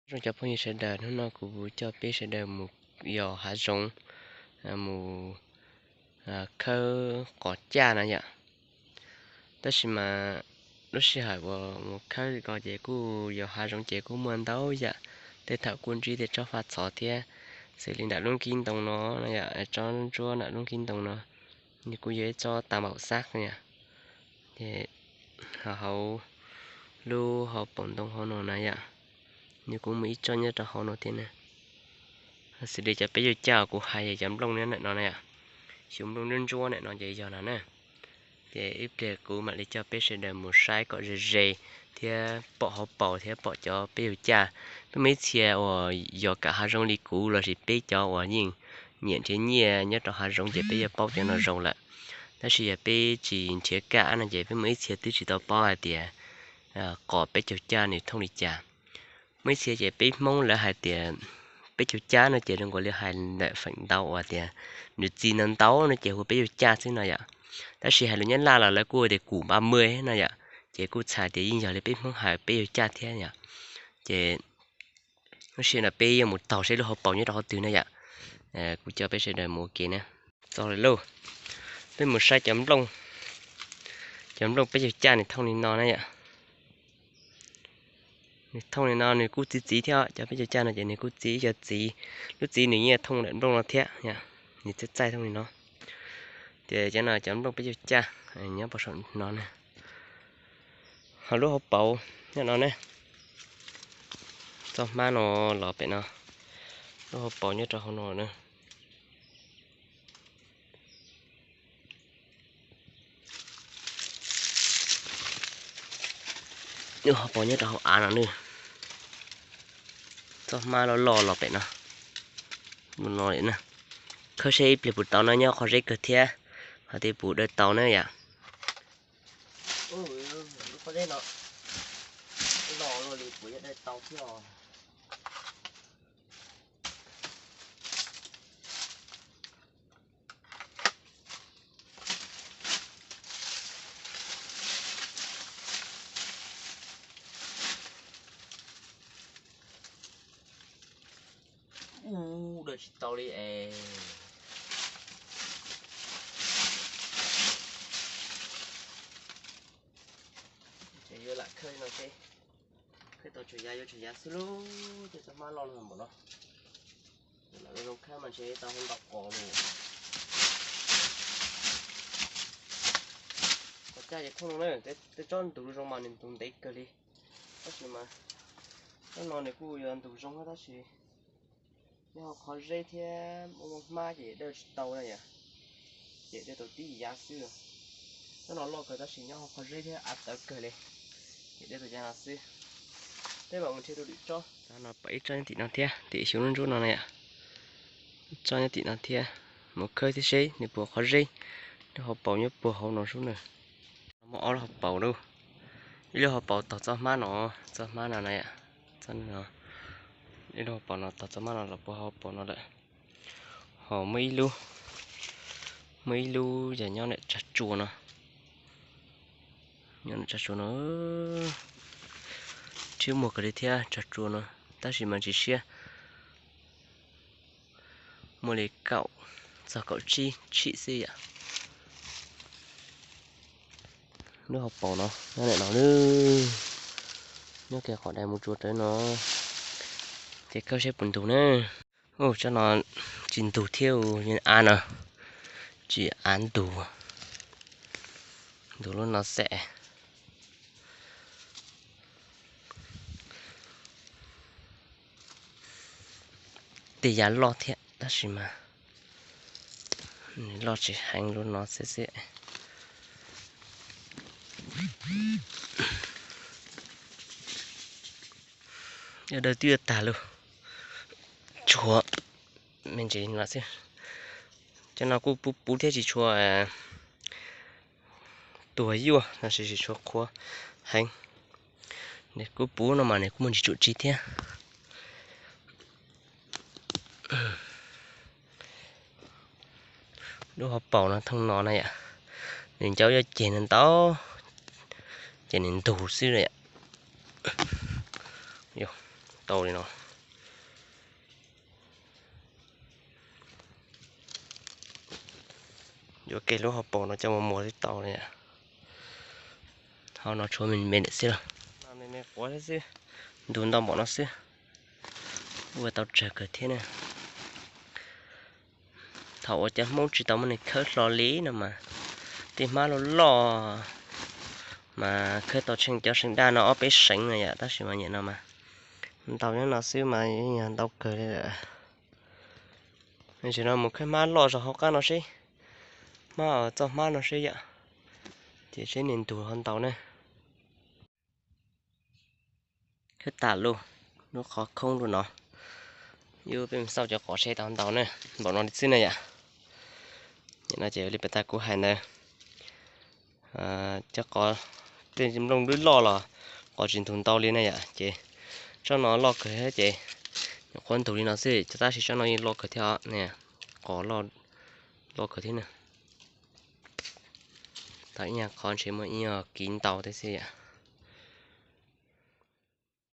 Zoo cov phooj ywg sawv daws, hnub no kuv coj peb sawv daws mus yos hav zoov, mus khawb qos caj na yom. Tab sis mas lub sij hawm uas mus khawb li ko ces kuj yos hav zoov ces kuj muaj ntau yam, tej thaum kuj ntsib tej tsob faj txhov thiab, xws li nram lub nkib ntoo no, tsob ntsuab nram lub nkib ntoo no, nws kuj yog ib tsob tas maum xab yom. Ces hauv lub hauv paus ntoo hauv no na yom, nws kuj muaj ib tsob nyob rau hauv no thiab na. Xws li cov peb caug caj kuv hais yog cov nplooj nyob ntawm no na yom, xyov nplooj ntsuab ntsuab ntawm no ces yog no na. Ces ib pliag kuv mam li coj peb sawv daws mus saib kom ze ze thiab pom hauv paus thiab pom cov peb caug caj. Peb muaj ib txhia uas yos kam hav zoov li kuv lossis peb cov uas yeej nyiam nrhiav nyiaj nyob rau hav zoov ces peb yuav paub cov no zoo lawm. Tab sis yog peb tsis nrhiav kam no ces peb muaj ib txhia twb tsis tau paub hais tias qos peb caug caj nws thooj li cas. Muaj ib txhia ces peb Hmoob lawv hais tias peb caug caj no ces zoo nkaus li hais ntawm feem ntau uas tias nws txi ntau ntau no ces hu peb caug caj xwb no yom. Tab sis hais lus Nyab Laj los lawv kuj tias củ ba mươi no yom, ces kuj txhais tias yeej yog li peb Hmoob hais peb caug caj thiab yom. Ces lub sij hawm no peb yuav mus taug saib lub hauv paus nyob rau qhov twg na yom. Kuv coj peb sawv daws mus ua ke na. Txog lawm lauj, peb mus saib cov nplooj, cov nplooj peb caug caj nws thooj li no na yom. Nws thooj li no nws kuj txi txiv thiab, cov peb caug caj no ces nws kuj txi ib co txiv, lub txiv nws yeej thooj ntawm nplooj no thiab, nws txaij txaij thooj li no. Ces cov no cov nplooj peb caug caj nyob puag saum no na. Ho lub hauv paus nyob no ne, txoj hmab no los pem no, lub hauv paus nyob rau hauv no na. Lub hauv paus nyob rau hauv av no na, txoj hmab loj loj los pem no. Mus no li na, khawb seb ib pliag puas tau no, nyob qhov zeb kawg thiab, qhov twg puas daw tau na yom. Lub qhov zeb no loj luaj li puas yuav daw tau thiab os. Ub, daw tsis tau li es. Ces yuav lam khawb no seb, khawb tau tsuas yav yuav tsuas yav xwb lauj, tej txoj hmab loj loj npaum no. Lam zoo khawb mas ntshe tau ntau qos lawm. Qos caj ces thooj no na, tej tsob ntug zoo mas nws ntug ntev kawg li. Tab sis mas tsob no nws kuj yuav ntug zoo tab sis nyob hauv qhov zeb thiab ua hmab ces daw tsis tau na yom. Ces daw tau tib yav xwb. Tsob no loj kawg tab sis nyob hauv qhov zeb thiab av tawv kawg li, ces daw tau yav no xwb. Peb mam mus nrhiav tus lwm tsob. Tsob no pom ib tsob nyob tim no thiab, tim xyov lub ntsuab no na yom. Ib tsob nyob tim no thiab, mus khawb thiab seb nws puas qhov zeb. Lub hauv paus nyob puag hauv no sub na. Muaj ob lub hauv paus lauj. Ib lub hauv paus taug txoj hmab no, txoj hmab no na yom. Ib lub hauv paus no taug txoj hmab no los puag hauv paus no lawm. Ho muaj ib lub, muaj ib lub yog nyob ntawm tsag tsua no. Nyob ntawm tsag tsua no, rhiab muag kawg li thiab tsag tsua no, tab sis mas tsis siab. Muaj li kaum txog kaum tsib tshim xwb yom. Lub hauv paus no nyob ntawm no, nyob kiag qhov dais mus tsuas rawv no, ces khawb seb puas ntug na. Ub, tsob no tsis ntug thiab, av no tsis av ntug, ntug lub no xwb. Tej yav loj thiab tab sis mas nws loj tsis heev, lub no xwb xwb. Yog daw twb yuav tag lawm, tshuav me ntsis no xwb. Cov no kuj puv puv thiab tsis tshua tuag yuaj, tab sis tsis tshua qhuav heev. Nws kuj puv no mas nws kuj muaj ntsis tsuam tsi thiab. Lub hauv paus no thooj no na yom, nws ncauj yuav ceg ntau ntau, ces nws ntug xwb na yom. tau li no. Yuav kiag lub hauv paus no coj mus muag twb tau li. Hauv no tshuav me me ntawm xwb los, me me quav xwb, ntug ntau npaum no xwb. Ua tau tsawg kawg thiab na. Thaum uas cov Hmoob tsis tau muaj neeg khawb hlo li no mas, tej hmab loj loj mas khawb tau tsheej cov seem daj no ob peb seev no yom, tab sis mas nim no mas ntau nyob no xwb mas yog ntau kawg li lawm. Tam sim no mus khawb hmab loj zog hauv qab no seb, hmab txoj hmab no seb yom, ces seb nws ntug ho ntau ne. Khawb tas lub, lub qhov khoob lub no, yus peb mus xauj cov qos seb tau ntau ne, npaum no li xwb na yom. Nim no ces li pas tas kuv hais ntawd, cov qos, tej nplooj lwb loj los qos tsis ntug ntau li na yom, ces tsob no loj kawg thiab ces nyuam qhuav ntug li no xwb, tab sis tsob no yeej loj kawg thiab, qos loj kawg thiab na. Tau ib nyuag qhov ntshe muaj ib nyuag kiv ntau thiab xwb yom.